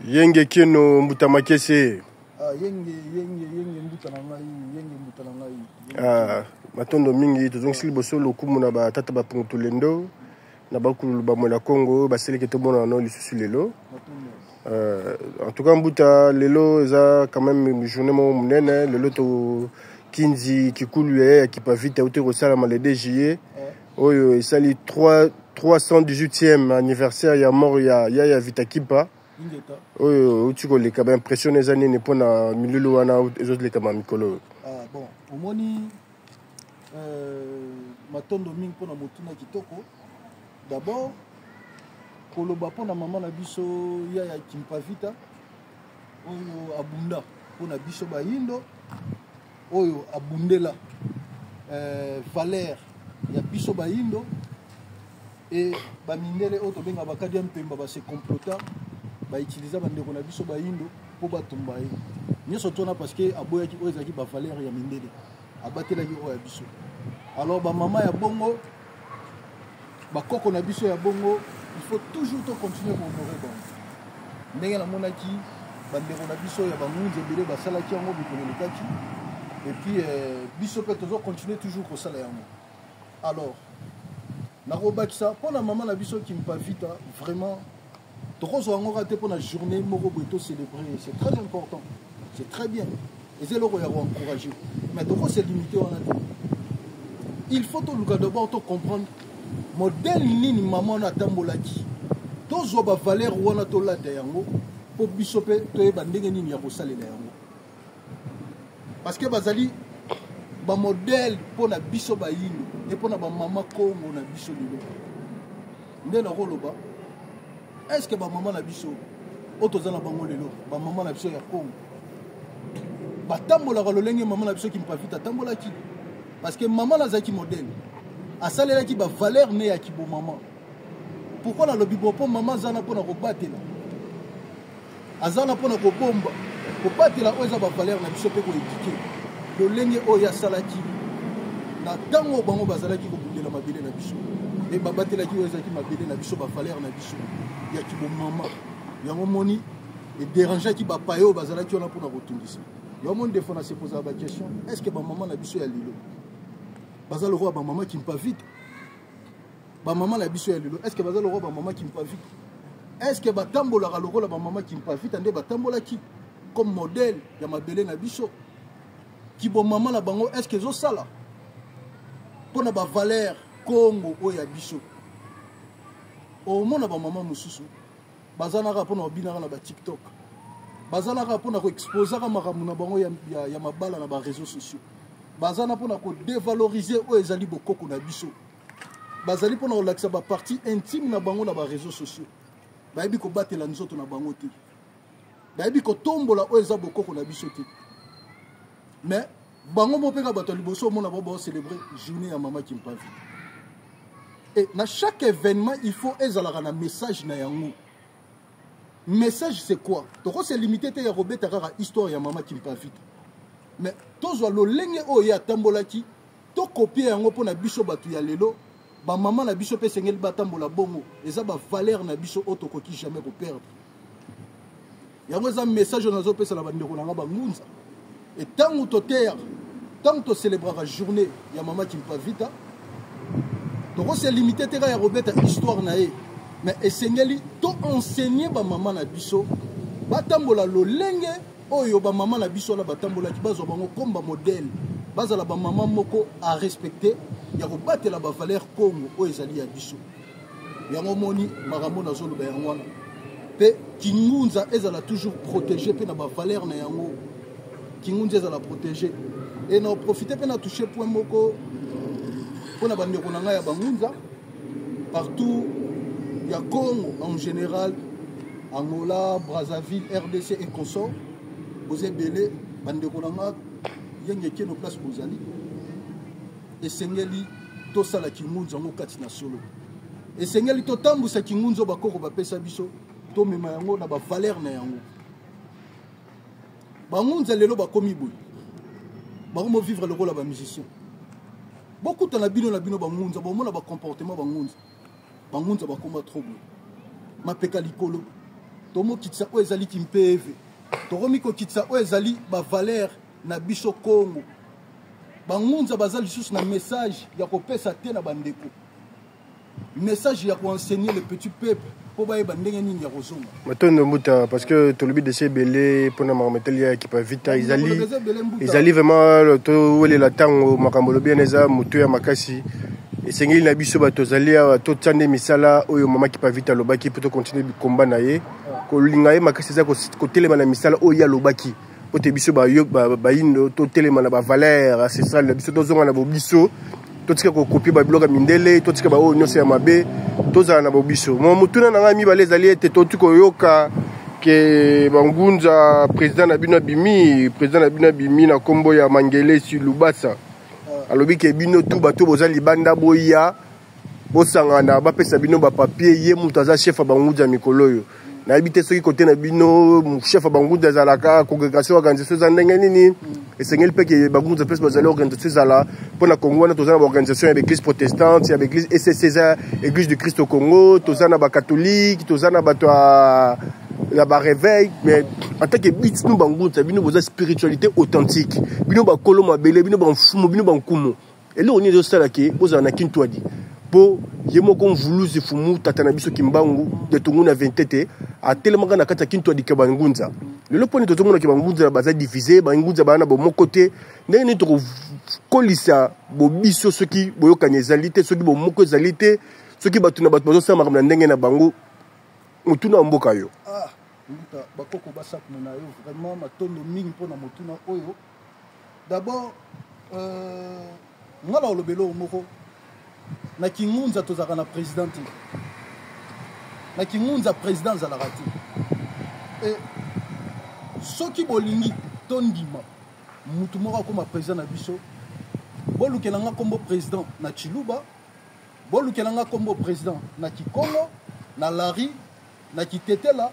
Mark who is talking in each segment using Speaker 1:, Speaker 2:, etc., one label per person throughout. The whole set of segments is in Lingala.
Speaker 1: Yenge Keno Mbuta Makese.
Speaker 2: Ah, yenge yenge yenge mbuta na ngai yenge mbuta na ngai.
Speaker 1: Ah, matondo mingi tozongisi liboso lokumu na batata bapungu na bakululu bamwe na Congo baseleke tomonana no lisusu lelo. En tout cas mbuta lelo eza quand même journée moko monene lelo to kinzi kikulu ya ya Kipavita euti kosalama le 2 juillet oyo esali 3 318e anniversaire ya mort ya ya Vita Kimpa oyo euti koleka. Ba impression eza nini mpona milulu wana ezolekama mikolo oyo?
Speaker 2: Ah, bon, omoni, matondo mingi mpona motuna kitoko. D'abord koloba mpona mama na biso Yaya Kimpavita oyo abunda mpona biso bayindo, oyo abundela valeur ya biso bayindo e bamindele oyo tobenga bakadi ya mpemba base complota bautiliza bandeko na biso bayindo mpo batumba ye nyonso tona parce que aboyaki oyo ezalaki bavaleur ya mindele, abatelaki oyo ya biso. Alors bamama ya bongo, bakoko na biso ya bongo, il faut toujours to continuer kohonorer bango. Ndenge namonaki bandeko na biso ya bangunzi ebele basalaki yango mikolo elekaki, et puis biso mpe tozo continuer toujours kosala yango. Alors nakobakisa mpona mama na biso Kimpavita, vraiment tokozwa yango kaka te mpona journée moko boye tocélébrer. C'est très important, c'est très bien, eza eloko ya koencourager, mais tokose limiter wana te. Il faut toluka d'abord tocomprendre modèle nini mama wana atambolaki, tozwa bavaleur wana, tolata yango mpo biso mpe toyeba ndenge nini ya kosalela yango, parce que bazali bamodèle mpo na biso bayindo e mpo na bamama Kongo na biso lelo. Nde nakoloba, est ce que bamama na biso oyo toza na bango lelo, bamama na biso ya Kongo, batambolaka lolenge mama na biso Kimpavita atambolaki? Parce que mama nazalaki modèle, asalelaki bavaleur ne ya kibomama. Pourquoi nalobi bo? Mpo mama aza na mpona kobatela, aza na mpona kobomba, kobatela oyo eza bavaleur na biso mpe koéduquer lolenge oyo asalaki na ntango bango bazalaki kobundela mabele na biso e babatelaki oyo ezalaki mabele na biso, bavaleur na biso ya kibomama. Yango moni edérangeaki bapaya oyo bazalaki wana mpona kotungisa yango. Moni, des fois na se posaka baquestion: est ce que bamama na biso ya lelo baza lokola bamama Kimpavita? Bamama na biso ya lelo, est ce que baza lokola bamama Kimpavita? Est ce que batambolaka lokola bamama Kimpavita nde batambolaki comme modèle ya mabele na biso? Kibomama na bango, est ce que ezosala mpo na bavaleur Kongo oyo ya biso? Omona bamama mosusu baza naka mpona babinaka na baTikTok, baza naka mpona koexposaka makambo na bango ya mabala na baréseaux sociaux, baza na mpona kodévaloriser oyo ezali bokoko na biso, bazali mpona kolakisa bapartie intime na bango na baréseaux sociaux. Bayebi kobatela nzoto na bango te, bayebi kotombola oyo eza bokoko na biso te. Mais bango mo mpe kaka bato ya liboso omona bao baocélébrer journée ya mama Kimpavi. Et na chaque événement, il faut ezalaka na message na yango. Message, c'est quoi? Tokose limiter te ya kobeta kaka histoire ya mama Kimpavita, mais tozwa lolenge oyo ye atambolaki, tocopier yango mpona biso bato ya lelo. Bamama na biso mpe esengeli batambola bongo. Eza bavaleur na biso oyo tokoki jamais koperdre yango. Eza message oyo nazopesa na bandeko na nga bangunza. E ntango toteyaka, ntango tocélébraka journée ya mama Kimpavita, tokose limiter te kaka ya kobeta histoire na ye, mais esengeli toenseigner bamama na biso batambola lolenge oyo bamama na biso wana batambolaki, bazwa bango comme bamodèle, bazala bamama moko à respecter ya kobatela bavaleur Congo oyo ezali ya biso. Yango moni makambo nazoloba yango wana. Mpe kingunza ezala toujours protégé mpe na bavaleur na yango, kingunza ezala protégé. E na profite mpe na touche point moko mpona bandeko na ngai ya bangunza partout ya Congo en général, Angola, Brazzaville, RDC et consort. Boza ebele, bandeko na nga. Yenge Keno, place bozali, esengeli tosala kingunza yango kati na solo. Esengeli totambusa kingunza oyo bakoko bapesa biso, tomema yango na bavaleur na yango. Bangunza lelo bakomi boye, bakomi vivre lokola bamusicien. Bokutana bino na bino bangunza, bomona bacomportement bangunza. Bangunza bakoma trop boye, mapeka likolo. Tomokitisa oyo ezali kimpeve, tokomi kokitisa oyo ezali bavaleur na biso Kongo. Bangunza baza lisusu na message ya kopesa te na bandeko, message ya koenseigner le petit peuple mpo bayeba ndenge nini ya kozonga.
Speaker 1: Matondo mbuta, parce que tolobi desi ebele mpona makambo etali ya Kimpa Vita. Ezali ezali vraiment towelela ntango makambo olobi wana eza motu ya makasi. Esengeli na biso bato tozali awa totia nde misala oyo mama Kimpa Vita alobaki mpo tocontinue bikomba na ye. Kolinga ye makasi eza kotelema na misala oyo ye alobaki, po te biso bayindo totelema na bavaleur ancestrale na biso, tozonga na bobiso, totika kokopie babiloko ya mindele, totika baoyo nyonso ya mabe, tozala na bobiso. Mo motuna na ngai mibale ezali ete toti koyoka ke bangunza, président na bino abimi, président na bino abimi na nkombo ya Mangelesi Lubasa, alobi ke bino tu bato boza libanda boya bosangana, bapesa bino bapapier. Ye moto aza chef ya bangunza mikolo oyo. Nayebi te soki kote na bino chef ya bangunza ezalaka, congrégation, organisation eza ndenge nini. Esengeli mpe ke bangunza place bazali, organisation ezala mpo na Congo wana. Toza na baorganisation ya baeglise protestante, ya baeglise ECC, eza Église du Christ au Congo, toza na bacatholique, toza na bato ya baréveil. Mais en tant que bino bangunza, bino boza spiritualité authentique, bino bakolo mabele, bino bamfumu, bino bankumu, eloko nini ezosala ke bozala na Kintwadi? Mpo ye moko Mvuluzi Fumu tata na biso Kimbangu de Tungu na Ventete atelemaka na kati ya Kintwadi ke bangunza. Lelo mponi tozomona ke bangunza baza divise, bangunza baa na bomoko te? Ndenge nini tokokolisa bobiso soki boyokani ezali te, soki bomoko ezali te, soki bato na bato bazosala makambo na ndenge na bango? Motuna ya mboka yo.
Speaker 2: Ah, mbuta, bakoko basakuna na yo. Vraiment matondo mingi mpona motuna oyo. D'abord, nga na olobela oyo moko: na Kingunza tozalaka na président te. Na Kingunza président azalaka te. E soki bolingi tondima mutu moko akóma président na biso, bolukela nga nkombo président na Chiluba, bolukela nga nkombo président na Kikongo, na Lari, na Kitetela,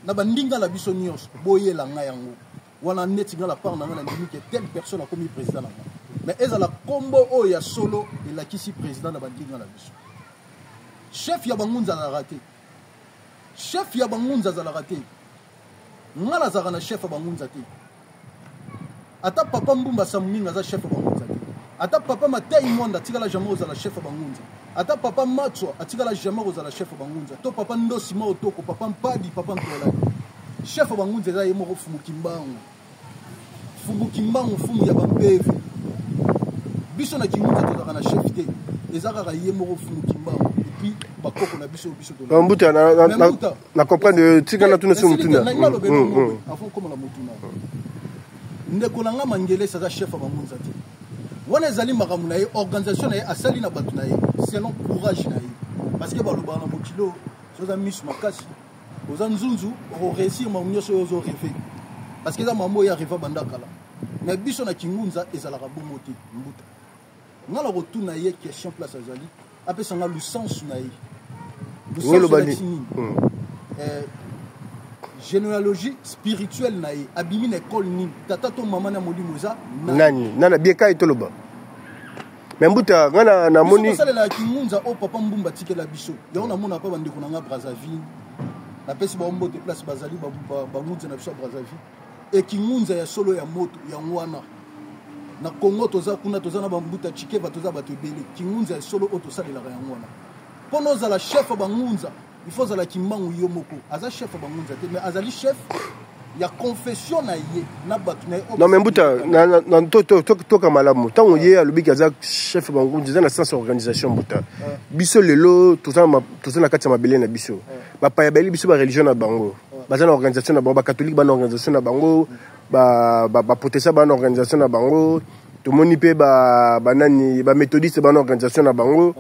Speaker 2: na bandinga na biso nyonso, boyela ngai yango wana. Neti nga, la part na nga, nandimi ke telle personne akomi président na nga, mais ezala nkombo oyo ya solo elakisi président na bandinga na biso. Chef ya bangunza azalaka te, chef ya bangunza azalaka te. Nga nazalaka na chef ya bangunza te. Ata papa Mbumba Samuninga aza chef ya bangunza te. Ata papa Matei Mwanda atikala jamais kozala chef ya bangunza. Ata papa Matswa atikala jamais kozala chef ya bangunza, to papa Ndosi Mao Toko, papa Mpadi, papa Ntolani. Chef ya bangunza eza ye moko Fumu Kimbangu, Fumu Kimbangu, fumu ya bampeve. Biso na Kingunza tozalaka na chef te, eza kaka ye moko Fumu Kimbangu et puis bakoko na biso, biso.
Speaker 1: Mbuta, na comprendre, tika na tuna so motuna.
Speaker 2: Avant koma na motuna, ndeko na nga Mangelesi aza chef ya bangunza te. Wana ezali makambo na ye, organisation na ye, asali na bato na ye selon courage na ye, parce que balobaka na mokili oyo, so oza miso makasi, oza nzunzu, okoréussir makambo nyonso oyo ozorêver, parce que eza makambo oyo arriva banda kala. Mais biso na Kingunza ezalaka bongo te. Mbuta, nga na kotuna ye question, place azali, apesa nga lusansu na ye.
Speaker 1: Lusansu
Speaker 2: nini? Généalogie spirituelle na ye, abimi na ekole nini? Tata to mama na molimo eza
Speaker 1: nani? Nani abieka ye? Toloba me mbuta, nga namoni
Speaker 2: tosalelaka Kingunza oyo papa Mbumba atikela biso yango. Namona mpe bandeko na nga Brazzaville, napesi bango mbote place bazali, bangunza na biso ya Brazzaville. E Kingunza ya solo ya moto yango wana. Na Congo toza kuna, toza na bambuta Chikeva, toza bato ebele. Kingunza ya solo oyo tosalelaka yango wana. Mpo na ozala chef ya bangunza, il faut ozala Kimbangu yo moko. Aza chef ya bangunza te, mais azali chef ya confession na ye na bato na ye.
Speaker 1: Non mais mbuta, toka malamu. Ntango ye alobiki aza chef ya bangunza, eza na sens organisation. Mbuta, biso lelo toza na kati ya mabele na biso. Bapaya bayeli biso bareligion na bango, baza na organisation na bango. Bacatholique bana organisation na bango, baprotestant bana organisation na bango, tomoni mpe banani, baméthodiste bana organisation na bango,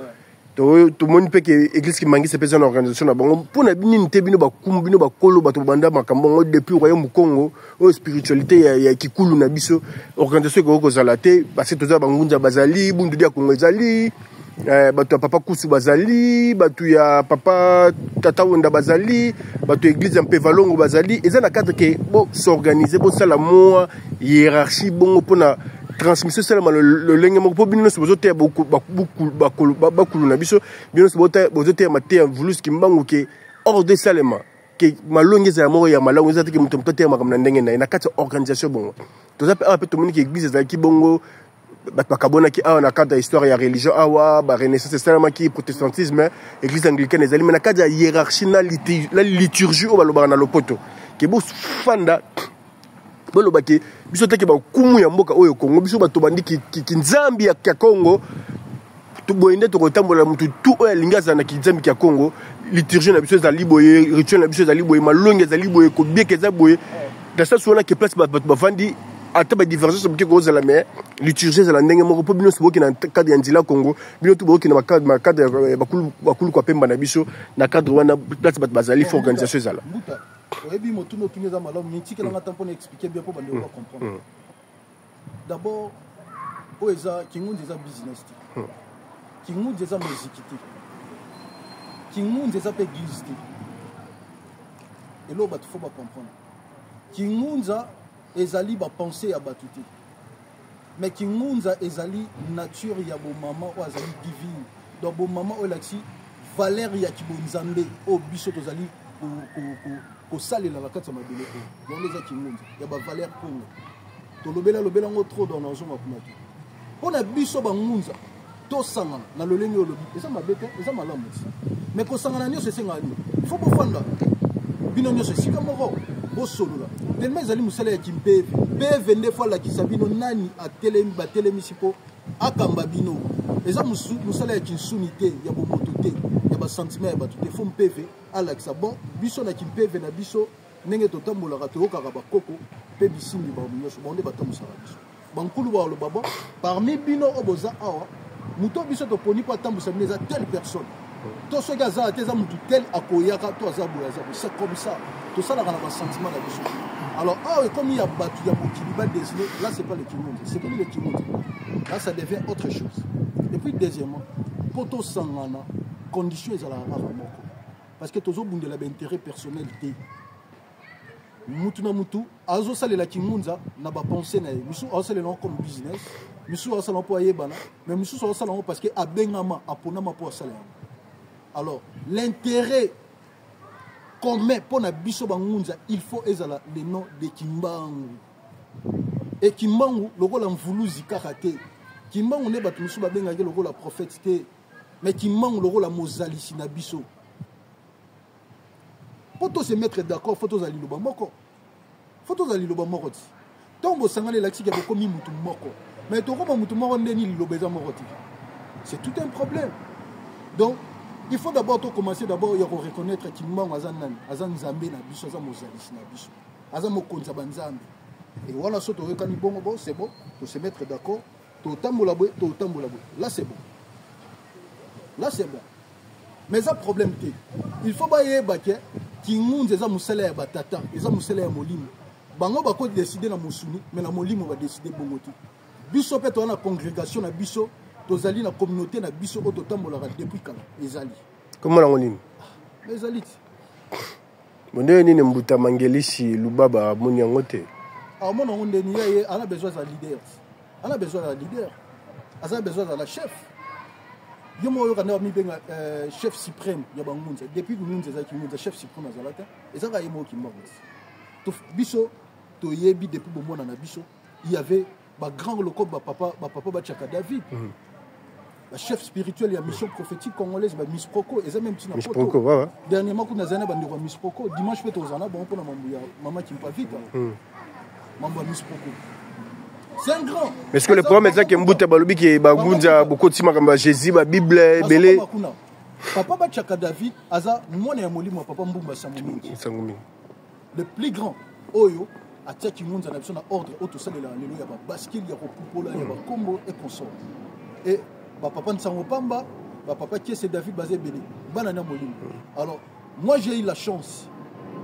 Speaker 1: tomoni mpe ke église kimbanguiste mpe eza na organisation na bango. Mpona nini te bino bakumu, bino bakolo, bato babanda makambo yango depuis royaume Congo oyo, spiritualité ya kikulu na biso, organisation ekoki kozala te? Parce que toza bangunza, bazali Bundudi ya Kongo, ezali bato ya papa Kusu, bazali bato ya papa Tata Wenda, bazali bato ya église ya Mpevalongo, bazali. Eza na cadre ke bos'organiser, bosala mwa hiérarchie bongo mpona transmission esalama lolenge moko, mpo bino nyonso bozoteya bakulu na biso, bino nyonso bozoteya mateya Vulus Kimbangu, ke ordre esalema. Ke malongi ezala moko ya malamu, eza te ke moto moto ateya makambo na ndenge na ye na kati ya organisation. Bongo toza mpe awa mpe tomoni ke église ezalaki bongo, bato bakabonaki awa na cadre ya histoire ya religion. Awa barenaissance esalamaki, protestantisme, église anglicane ezali, mais na cadre ya hiérarchie na liturgie oyo balobaka na lopoto, ke bofanda boloba ke biso teke bakumu ya mboka oyo Kongo, biso bato bandi kinzambi ya Kongo, boye nde tokotambola. Motu tu oyo alingi azala na kinzambi ya Kongo, liturgie na biso ezali boye, rituel na biso ezali boye, malongi ezali boye, kobieka eza boye. Na sasi wana ke place bato bavandi, ata badivergence moke kozala, mais liturgie ezala ndenge moko, mpo bino nyonso bokoki na cadre ya nzela Congo, bino tu bokoki na cadre ya bakulu kwa pemba na biso. Na cadre wana, place bato bazali, faut organisation ezala.
Speaker 2: Oyebi, motuna otuni eza malamu mingi. Tikelanga ata mpona expliquer bien mpo bandeko bacomprendre. D'abord, oyo eza kingunzi, eza business te. Kingunzi eza moziki te. Kingunzi eza mpe église te. Eloko bato faut bacomprendre, kingunza ezali bapensée ya bato te, mais kingunza ezali nature ya bomama oyo azali divine. Donc bomama oyo elakisi valeur ya kibonzambe oyo biso tozali kosalela na kati ya mabele oyo. Yango eza kingunza ya bavaleur Kongo. Tolobela lobela yango trop, donc nazonga kuna te. Mpo na biso bangunza, tosangana na lolenge olobi eza mabe te, eza malamu ti. Mais kosangana nyonso esengaka nini? Faut bofanda bino nyonso esika moko, bosolola. Tellement ezali mosala ya kimpeve mpeve nde faut alakisa bino nani atelemi, batelemisi mpo akamba bino. Eza mosala ya kinsuni te, ya bomoto te, ya basentiment ya bato te. Faut mpeve alakisa. Bon, biso na kimpeve na biso, ndenge totambolaka, toyokaka bakoko mpe bisimbi bango nyonso, bango nde batambusaka biso. Bankulu baloba: bon, parmi bino oyo boza awa, moto oyo biso toponi mpo atambusa bino eza telle personne, to soki aza te, eza motu tel akoyaka, to aza boye, aza boye. C'est comme ça tosalaka na basentiment na biso. Alors awa ekomi ya bato ya mokili badésigner. Là, c'est pas le kingunza, c'est plus le kingunza, là ça devient autre chose. Et puis deuxièmement, mpo tosangana, condition ezalaka kaka moko, parce que tozobundela baintérêt personnel te. Mutu na mutu azosalela kingunza na bapensée na ye. Misusu azosalela yango comme business, misusu azosala yango mpo ayebana, mais misusu azosala yango parce que abengama, aponama mpo asala yango. Alors l'intérêt commun mpo na biso bangunza, il faut ezala le nom de Kimbangu. E Kimbangu lokola mvuluzi kaka te, Kimbangu nde bato mosusu babengaki lokola prophète te, mais Kimbangu lokola mozalisi na biso. Mpo to se mettre d'accord, faut tozala liloba moko, faut tozala liloba moko. Ti ntango bosangani, elakisiki bokomi mutu moko. Mais tokoma mutu moko ndeni liloba eza moko te? C'est tout un problème. Donc il faut d'abord tocommencer d'abord ya koreconnaître Kimbangu aza nani. Aza Nzambe na biso, aza mozalisi na biso, aza mokonzi ya banzambe. E wana so toyokani bongo, bon, c'est bon, to se mettre d'accord, totambola boye, totambola boye. Là c'est bon, là c'est bon. Mais eza problème te. Il faut bayeba ke kingunza eza mosala ya batata, eza mosala ya molimo. Bango bakodécider na mosuni, mais na molimo badécider bongo te. Biso mpe toza na congrégation na biso, tozali na communauté na biso oyo totambolaka depuis kala. Ezali
Speaker 1: Komona yango nini?
Speaker 2: Ezali ti.
Speaker 1: Ndenge nini Mbuta Mangelisi Lubaba amoni yango te?
Speaker 2: Amona yango ndeni? Ye ana besoin aza leader, ana besoin aza leader, aza besoin azala chef. Yo moko oyoka nde bamibenga chef suprême ya bangunza. Depuis ngunza ezalaki ngunza, chef suprême azala te, ezaka ye moko Kimbangu ti. Biso toyebi depuis bomona na biso, il y avait bagrand lokola bapapa batiaka David, bachef spirituel ya Mission prophétique congolaise, bamisproco, eza même ntina.
Speaker 1: Poto
Speaker 2: dernièrement kuna nazali na bandeko ya Misproco. Dimanche mpe tozala na bango mpona mambo ya mama Kimpavita, mambo ya Misproco. C'est un grand.
Speaker 1: Mais est-ce que le problème eza ke Mbuta balobi ke bangunza bokoti makambo ya Jésus, babible ebele?
Speaker 2: Kuna papa batiaka David aza mwana ya molimo ya papa Mbumba Sango Mingi.
Speaker 1: Sango Mingi.
Speaker 2: Le plus grand oyo atiaki ngunza na biso na ordre oyo tosalelaka lelo, ya babaskile, ya kopupola, ya bakombo et consort. E bapapa Nsango Pamba, bapapa Kiese David, baza ebele, bana na molimo. Alors moi, j'ai eu la chance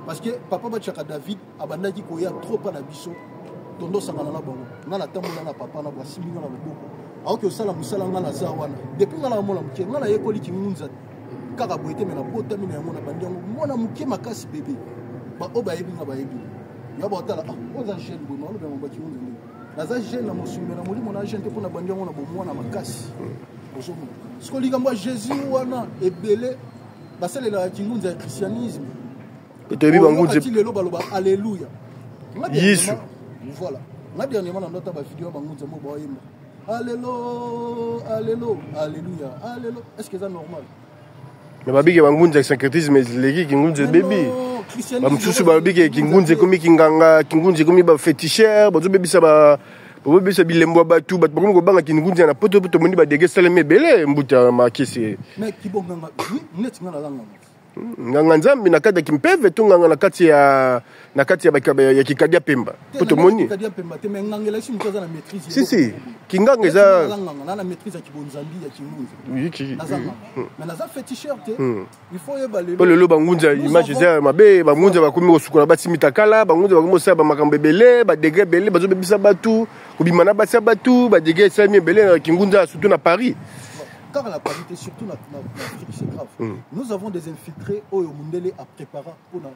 Speaker 2: parce que papa batiaka David abandaki koya trop mpa na biso. Tondosangana na bango. Nga natambola na papa na basimbi nga na loboko, aoki osala mosala. Nga naza wana depuis nga na mwana moke. Nga nayekoli kingunza kaka boye te, mais nabotami na yango, na bandi yango mwana moke makasi, bebe. Baoyo bayebi nga bayebi ya baotala: ah, oza jeune boye, maoloba yango bakingunza ndenge. Naza jeune na mosuni, mais na molimo na jeune te, mpo na bandi yango na bomwana makasi. Ozomona siko likambo ya Jésus wana, ebele basalelaka kingunza ya christianisme.
Speaker 1: Toyebi bangunza.
Speaker 2: Ti lelo baloba alleluya.
Speaker 1: Yesu.
Speaker 2: Voilà. Nga dernièrement na ndota ba vidéo bangunza mo baoyemba. Allelo, allelo, alléluia, allelo. Est-ce que c'est normal?
Speaker 1: Mais babiki bangunza syncrétisme eleki, kingunza ebebi. Bamosusu babiki kingunza ekomi kinganga, kingunza ekomi baféticheur, bazobebisa ba bobebisa bilembo ya bato. Bato bakomi kobanga kingunza na poto po tomoni badege esalemi ebele, mbuta Makese.
Speaker 2: Mais kibonganga, oui, neti nga naza nganga.
Speaker 1: Nganga nzambe na kati ya kimpeve to nganga na kati ya kikadia pemba? Po tomoni
Speaker 2: Kikadia pemba te, mais nganga elakisi moto aza na maîtrise.
Speaker 1: Si, si, kinganga eza
Speaker 2: Naza nganga, na maîtrise ya kibonzambi ya kingunza. Naza nganga, mais naza féticheur te. Il faut oyeba lelo
Speaker 1: Po lelo bangunza, image eza ya mabe. Bangunza bakomi kosukola basi mitakala, bangunza bakomi kosala bamakambo ebele, badegre ebele, bazobebisa bato, kobima na basi ya bato, badegre esalemi ebele na kingunza, surtout na Paris.
Speaker 2: Kaka na Paris te, surtout na Afrique, c'est grave. Nous avons des infiltrés oyo mundele aprépara mpona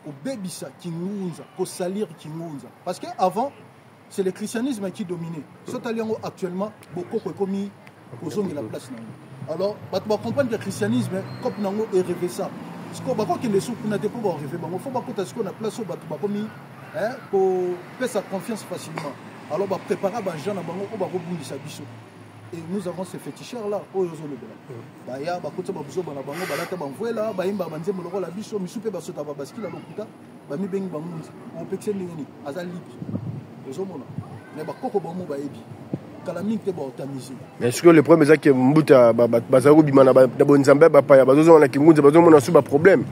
Speaker 2: kobebisa kingunza, kosalir kingunza, parce que avant, c'est le christianisme qui dominait. So tali yango actuellement, bokoko ekomi kozongela place nango. Alors bato bacomprendre que christianisme cope nango ereve ça. Sikoyo bakokende su kuna te mpo bareve bango, fo bakota sikoyo na place oyo bato bakomi kopesa confiance facilement. Alors baprépara bagens na bango oyo bakobundisa biso. Et nous avons ces féticheurs là oyo ozolobela, baya bakotisa babuzoba na bango, balata bamvwela, bayimba banzembo lokola biso, misu mpe basota babaskila lokuta, bamibengi bangunzi. Opekise ndenge nini? Aza libre. Ozomona, mais bakoko bango bayebi kala mingi te baotamiser.
Speaker 1: Mais sikoyo le problème eza ke, mbuta, bazali kobima na bonzambe ya bapaya, bazozonga na kingunza, bazomona su baproblème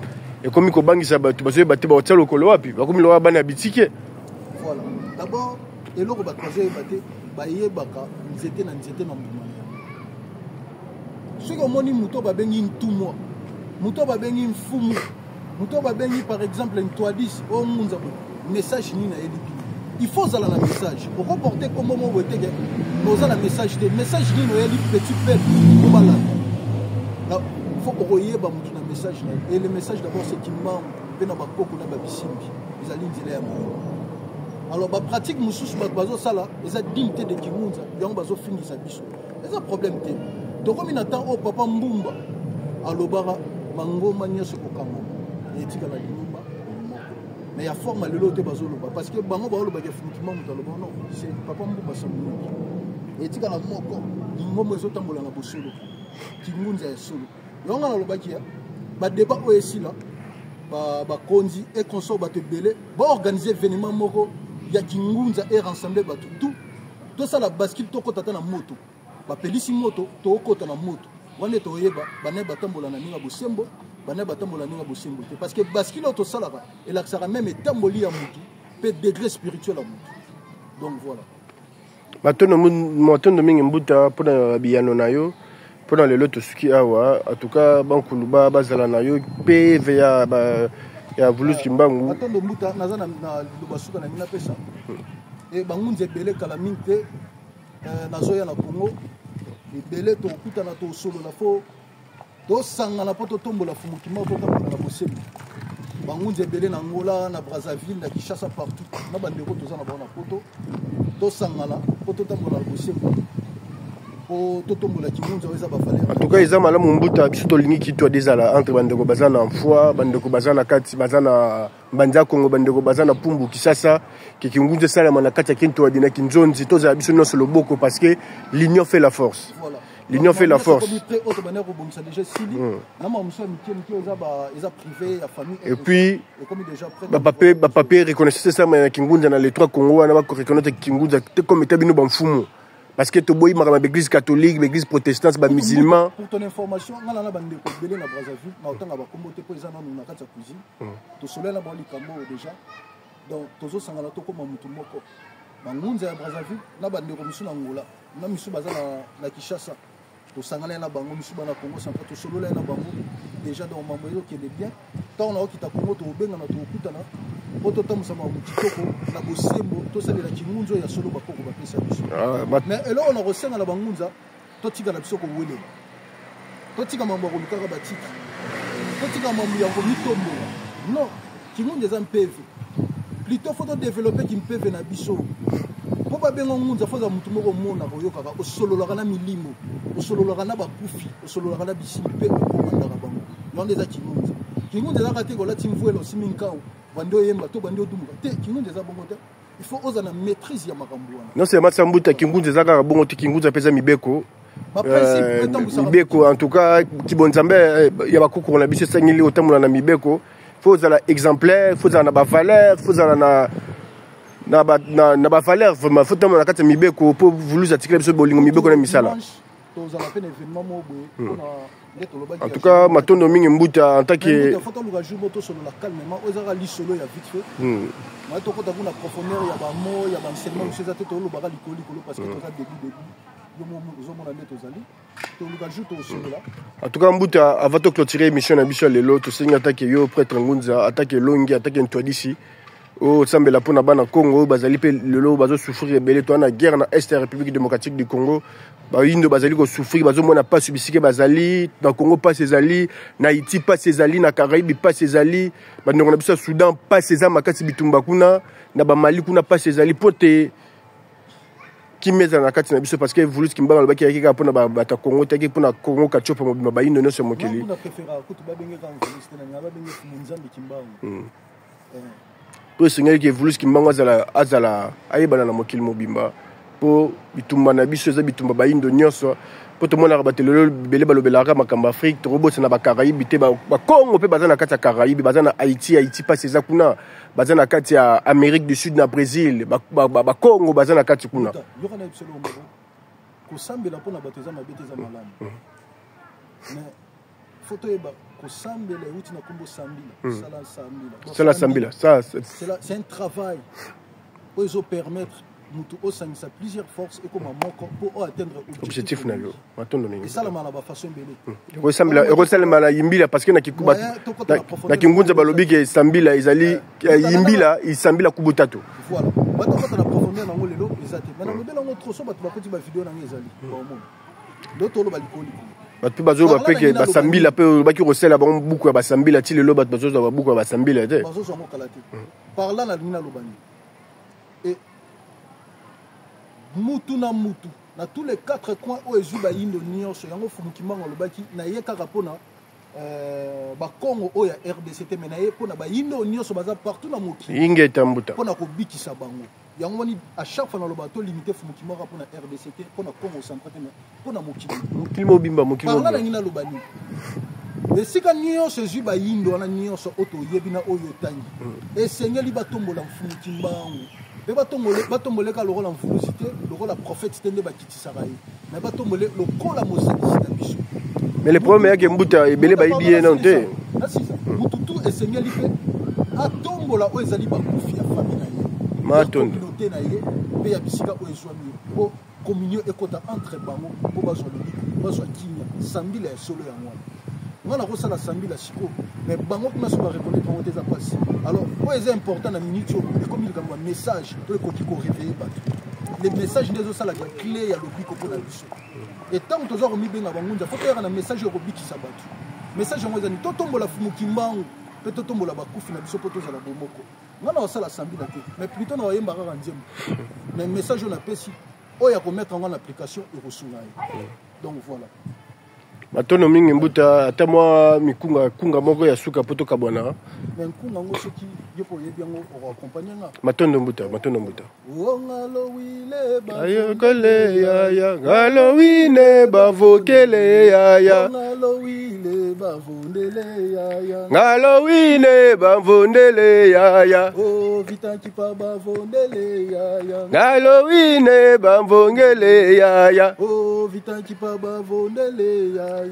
Speaker 1: ekomi kobangisa bato, bazoyeba te baotia lokolo wapi, bakomi lokola bana ya bitike.
Speaker 2: Voilà. D'abord, eloko bato bazoyeba te, bayebaka nzete na nzete na mbuma na yango. Soki omoni moto babengi ntumwa, moto babengi mfumu, moto babengi par exemple ntwadis oyo ngunza boye, message nini ayeli bino? Il faut ozala na message. Okoporte kombo moko boye teke oza na message te. Message nini oyeli petit peuple po balanda? Faut okoyeba motu na message na ye. Et le message d'abord, c'est Kimbangu mpe na bakoko na babisimbi, ezali nzela ya moyo. Alors bapratique mosusu bato bazosala eza digne te de kingunza, yango bazofingisa biso. Eza problème te. Tokomi na temps oyo papa Mbumba alobaka mangomba nyonso ekokangama, etikala lingomba moko. Mais ya forme lelo te bazoloba, parce que bango baolobaka effectivement moto aloba non, c'est papa Mbumba Samuniki. Etikala moko, lingomba ezotambola na bosolo, kingunza ya solo. Yango nga nalobaki ya badébat oyo esila, bakonzi et consort, bato ebele baorganize événement moko ya kingunza e rassemble bato tout, tosala bascule, tokɔta ata na moto, bapelisi moto, tokɔta na moto wana, toyeba banaye batambola na ndenge ya bosembo, banaye batambola na ndenge ya bosembo te, parce que bascule oyo tosalaka elakisaka même etamboli ya motu mpe degré spirituel ya motu. Donc voilà.
Speaker 1: Matondo, matondo mingi, mbuta, mpona biyano na yo. Mpona lelo tosuki awa. En tout cas, bankulu bazala na yo mpe ve ya Vulus Kimbangu.
Speaker 2: Matondo, mbuta. Naza na liloba suka na ngai napesa e bangunzi ebele. Kala mingi te nazoya na Congo, ebele tokutana, tosolola, fo tosangana mpo totombola fumukima, totambola na bosembo. Bangunzi ebele na Angola, na Brazzaville, na Kinshasa, partout, na bandeko toza na bango na poto, tosangana mpo totambola na bosembo, mpo totombola kingunza oyo eza bavaleur.
Speaker 1: En tout cas, eza malamu, mbuta. Biso tolingi kitu ezala entre bandeko baza na foi, bandeko baza na kati, baza na mbanza ya Kongo, bandeko baza na Pumbu Kisasa, ke kingunza esalama na kati ya Kintoadi na Kinzonzi. Tozala biso nyonso loboko, parce que l'union fait la force.
Speaker 2: Voilà.
Speaker 1: L'union fait la force.
Speaker 2: Oyo tobandaki kobongisa déjà esili, na makambo mosusu ya mike mike eza privé ya famille.
Speaker 1: Et puis
Speaker 2: ekomi déjà prêt.
Speaker 1: Bapapier reconnaissance esalama na kingunza na les trois Congo wana, bakoreconnaître kingunza te comme eta bino bamfumu, parce que toboyi makambo ya baéglise catholique, baéglise protestante, bamusulman.
Speaker 2: Pour ton information, nga na bandeko ebele na Brazzaville, na otanga bakombo te mpo eza nanu na kati ya cuisine. Tosolola na bango likambo oyo déjà. Donc tozosangana, tokóma motu moko, bangunza ya Brazzaville na bandeko mosusu na Angola, na misusu baza na Kinshasa, tosangana na bango, misusu bana Congo Central, tosolola na bango déjà. Donc mambo ezokende bien. Ntango naokita Congo, tokobengana, tokokutana mpo totambusa makambo kitoko na bosembo, tosalela kingunza oyo ya solo bakoko bapesa biso. Mais eloko na kosenga na bangunza, totikala biso kowelela, totika mambo ya kolukaka batitre, totika mambo ya komitombola. Non, kingunza eza mpeve. Plutôt faut todéveloppe kimpeve na biso mpo babenga ngunza. Fo aza motu moko omonaka, oyokaka, osololaka na milimo, osololaka na bakufi, osololaka na bisimbi mpe okomandaka bango. Yango nde eza kingunza. Kingunza ezalaka te kolati mvuela, osimi nkau, bandi oyemba to bandi odumuka te. Kingunza eza bongo te. Il faut oza na maîtrise ya makambo wana.
Speaker 1: Non seulement ça, mbuta, kingunza eza kaka bongo te. Kingunza mpe eza mibeko. Mibeko, en tout cas kibonzambe ya bakokoko na biso esengeli otambola na mibeko. Faut ozala exemplaire, faut ozala na bavaleur, faut ozala na bavaleur. Vraiment, faut tambola na kati ya mibeko, mpo Vuluzi atikela biso bolingo, mibeko na misala.
Speaker 2: Tozala mpe na événement moko boye mpona nde tolobaki.
Speaker 1: En tout cas, matondo mingi, mbuta, en tant que
Speaker 2: Faut toluka jour mo tosolola calmement. Oyo ezaka lisolo ya vite fait. Mais tokota kuna profondeur ya bamo ya baenseignement mosusu eza te. Tolobaka likolo likolo parce que toza début début. Yo ozomona nde tozali. Toluka jour tosolola.
Speaker 1: En tout cas, mbuta, avant de clôturer émission na biso ya lelo, tosengi atake yo prêtre Ngunza, atake Elongi, atake Ntwadisi oyo osambela mpona bana Congo oyo bazali mpe lelo bazosouffrir ebele. Toza na guerre na est ya République démocratique du Congo. Bayindo bazali kosouffrir, bazomona mpasi bisika bazali. Na Congo mpasi ezali, na Haïti mpasi ezali, na Caraïbe mpasi ezali, bandeko na biso ya Soudan mpasi eza makasi, bitumba kuna na Bamali kuna mpasi ezali, mpo te kimia ezala na kati na biso, parce que Vuluzi Kimbangu alobaki ayaki kaka mpona bato ya Congo te, ayaki mpona Congo Katiopa mobimba, bayindo nyonso ya mokili.
Speaker 2: Nga préféra kutu babengeka Mvuluzi te, na nga babenge Fumu Nzambe Kimbangu.
Speaker 1: Mpo esengeli ke Vuluzi Kimbangu azala ayebana na mokili mobimba, mpo bitumba na biso eza bitumba bayindo nyonso, mpo tomonaka bato lelo ebele balobelaka makambo Afrique, tokobosana Bakaraïbe te. Bakongo mpe baza na kati ya Caraïbe, baza na Haïti. Haïti mpasi eza kuna. Baza na kati ya Amérique du Sud, na Brésil, Bakongo baza na kati kuna.
Speaker 2: Yoka na biso moko, kosambela mpona bato eza mabe te, eza malamu. Mais faut toyeba, kosambela euti na nkombo sambila, sala sambila.
Speaker 1: Sala sambila, ça.
Speaker 2: C'est un travail oyo ezopermettre motu osangisa plusieurs forces ekoma moko mpo oatteindre
Speaker 1: objectif na yo. Matondo mingi.
Speaker 2: Esalama na bafaçon ebele.
Speaker 1: Ekosalema na yimbila, parce que na Kingunza balobi ke sambila ezali yimbila, isambila kubutatu.
Speaker 2: Voilà, batokota na profondeur nango lelo eza te, mais nalobela yango trop. So bato bakoti bavideo nango ezali, baomona ndo toloba likolo likolo.
Speaker 1: Bato mpe bazoloba mpe ke basambila mpe olobaki kosala bango buku ya basambila. Ti lelo bato bazozwa babuku ya basambila te.
Speaker 2: Bazozwa yango kala te. Par là nalingi naloba nini? E mutu na mutu na tous les quatre coins oyo ezwi bayindo nyonso, yango Fumu Kimbangu alobaki na ye kaka mpona Bakongo oyo ya RDC te, mais na ye mpona bayindo oyo nyonso baza partout na mokili.
Speaker 1: Ingeta, mbuta.
Speaker 2: Mpona kobikisa bango. Yango moni, à chaque fois naloba tolimite Fumu Kimbangu mpona RDC te, mpona Congo central te, mais mpona mokili.
Speaker 1: Mokili mobimba, mokili
Speaker 2: Par là
Speaker 1: mobimba.
Speaker 2: Nangi naloba nini? Esika nyonso ezwi bayindo wana nyonso oyo toyebi na oyo otangi, esengeli batombola Mfumu Kimbangu mpe batomboleka lokola mvuluzi te, lokola prophète te nde bakitisaka ye, mais batombole lokola mozalisi na biso.
Speaker 1: Mais le problème eyaki, mbuta, ebele bayebi ye nano te.
Speaker 2: Nasisa mutu tu esengeli mpe atombola oyo ezali bakufi ya famille na ye, ya
Speaker 1: Matondo.
Speaker 2: communauté na ye mpe ya bisika oyo ezwami ye, mpo communion ekota entre bango, mpo bazwa lobiko, bazwa kimia. Sambila ya solo yango wana. Nga nakosala sambila sikoyo, mais bango kuna so bareconnaître yango te, eza mpasi. Alors oyo eza important na minute oyo ekomi likambo ya message oyo ekoki koréveiller bato. Le message nde ezosalaka clé ya lobiko mpo na biso. E ntango toza komibenga bangunza, faut toyaka na message oyo kobikisa bato. Message yango ezani: totombola Fumu Kimbangu mpe totombola bakufi na biso mpo tozala bomoko. Nga na kosala sambila te, mais plutôt na koyemba kaka nzembo, mais message oyo napesi, oyo ya komettre yango en application ekosunga ye. Donc voilà.
Speaker 1: Matondo mingi, mbuta. Ata mwa mikunga kunga moko ya suka mpo tokabwana.
Speaker 2: Mais nkunga yango, soki yo mpo oyebi yango, okoaccompagne nga.
Speaker 1: Matondo, mbuta, matondo, mbuta.
Speaker 2: Ongalowile.
Speaker 1: Ayokole yaya, ngalowine bavokele yaya.
Speaker 2: Ongalowile bavondele yaya.
Speaker 1: Ngalowine bavondele yaya.
Speaker 2: O vitankipa bavondele yaya.
Speaker 1: Ngalowine bamvongele yaya.
Speaker 2: O vitankipa bavondele yaya.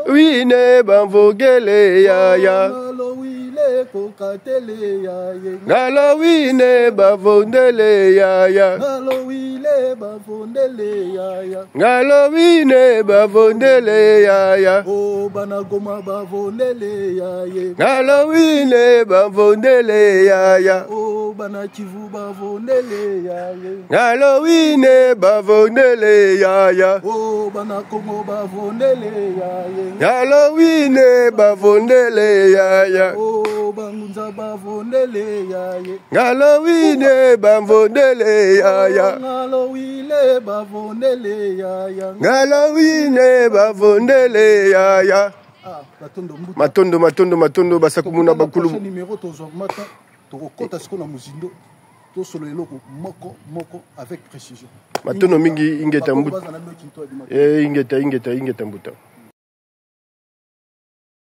Speaker 1: Wine bamvongele yaya.
Speaker 2: Ngalowile kokatele yaye.
Speaker 1: Ngalowine bavondele yaya.
Speaker 2: Ngalowile bavondele yaya.
Speaker 1: Ngalowine bavondele yaya.
Speaker 2: O bana Goma bavondele yaye.
Speaker 1: Ngalowine bavondele yaya.
Speaker 2: O bana Kivu bavondele yaye.
Speaker 1: Ngalowine bavondele yaya.
Speaker 2: O bana Kongo bavondele yaye.
Speaker 1: Ngalowine bavondele yaya.
Speaker 2: O bangunza bavondele yaye.
Speaker 1: Ngalowine bavondele yaya.
Speaker 2: Ngalowile bavondele yaya.
Speaker 1: Ngalowine bavondele yaya.
Speaker 2: Ah, matondo mbuta.
Speaker 1: Matondo, matondo, matondo, basakumuna bakulu.
Speaker 2: Numéro tozwa mata, tokokota sikoyo na mozindo, tosolo eloko moko moko avec précision.
Speaker 1: Matondo mingi, ingeta mbuta. Eh, ingeta, ingeta, ingeta mbuta.